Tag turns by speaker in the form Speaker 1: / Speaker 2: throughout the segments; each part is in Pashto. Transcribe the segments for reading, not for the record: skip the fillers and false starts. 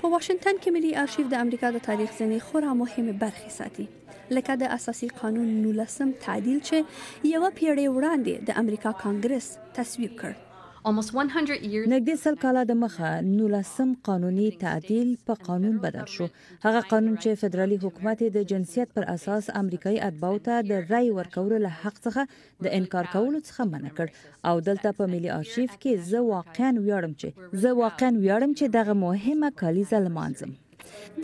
Speaker 1: په واشنګټن کې ملي ارشیف د امریکا د تاریخ ځینې خورا مهمې برخې ساتي، لکه د اساسي قانون نولسم تعدیل چې یوه پیړۍ وړاندې د امریکا کانګرس تصویب کړ.
Speaker 2: نږدې 100 کاله د مخه نولسم قانوني تعدیل په قانون بدل شو، هغه قانون چې فدرالي حکومت یې د جنسیت پر اساس امریکایي اتباعو ته د رأی ورکولو له حق څخه د انکار کولو څخه منع کړ. او دلته په ملي آرشیف کې زه واقعا ویاړم چې زه واقعا ویاړم چې دغه مهمه کالیزه لمانځم.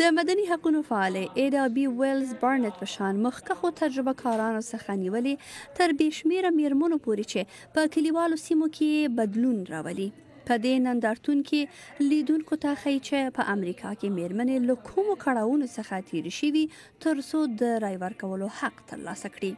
Speaker 1: د مدني حقونو فعالې ایډا بي ویلز بارنټ په شان مخکښو تجربه کارانو څخه نیولې تر بې شمېره میرمنو پورې چې په کلیوالو سیمو کې بدلون راولي، په دې نندارتون کې لیدونکو ته ښیي چې په امریکا کې میرمنې له کومو کړاوونو څخه تیرې شوي ترڅو د رای ورکولو حق ترلاسه کړي.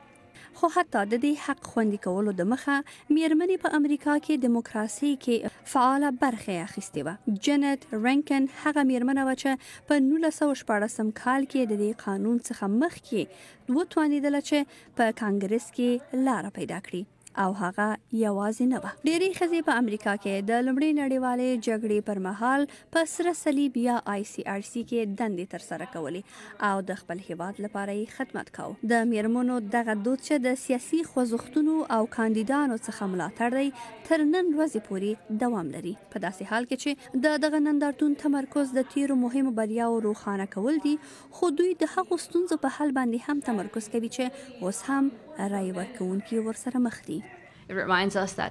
Speaker 1: خو حتی د دې حق خوندي کولو د مخه میرمنې په امریکا کې دیموکراسۍ کې فعاله برخه اخیستې وه. جنت رینکن هغه میرمنه وه چې په 1916 کال کې د دې قانون څخه مخکې وتوانیدله چې په کانګرس کې لاره پیدا کړي، او هغه یوازې نه وه. ډېری ښځې په امریکا کې د لومړۍ نړیوالې جګړې پر مهال په سره صلیب یا آی سي آر سي کې دندې ترسره کولې او د خپل هیواد لپاره یې خدمت کاوه. د میرمنو دغه دود چې د سیاسي خوځښتونو او کاندیدانو څخه ملاتړ دی، تر نن ورځې پورې دوام لري. په داسې حال کې چې د دغه نندارتون تمرکز د تیرو مهمو بریاوو روښانه کول دي، خو دوی د هغو ستونزو په حل باندې هم تمرکز کوي چې اوس هم رای ورکوونکي ورسره مخ دي.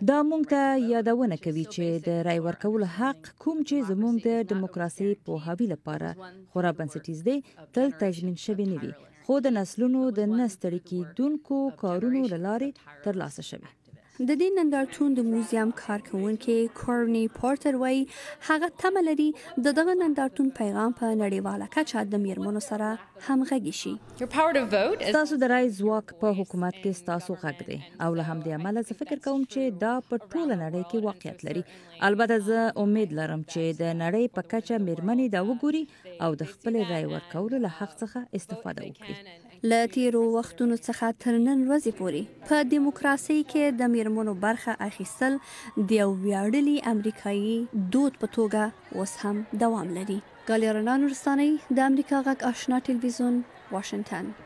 Speaker 2: دا موږ ته یادونه کوي چې د رای ورکولو حق، کوم چې زموږ د دیموکراسۍ پوهاوي لپاره خورا بنسټیز دی، تل تضمین شوی نه وي، خو د نسلونو د نه ستړي کیدونکو کارونو له لارې ترلاسه شوی.
Speaker 1: د دې نندارتون د موزیم کارکوونکې کورني پورتر وایي هغه تمه لري د دغه نندارتون پیغام په نړیواله کچه د میرمنو سره همغږي شي.
Speaker 2: ستاسو د رای ځواک په حکومت کې ستاسو غږ دی، او له همدې امله زه فکر کوم چې دا په ټوله نړۍ کې واقعیت لري. البته زه امید لرم چې د نړۍ په کچه میرمنې دا وګوري او د خپلې رای ورکولو له حق څخه استفاده وکړي.
Speaker 1: له تیرو وختونو څخه تر نن ورځې پورې په دیموکراسۍ کې د میرمنو برخه اخیستل د یو ویاړلي امریکایي دود په توګه اوس هم دوام لري. ګالیا رڼا نورستانۍ، د امریکا غږ آشنا ټلویزیون، واشنګټن.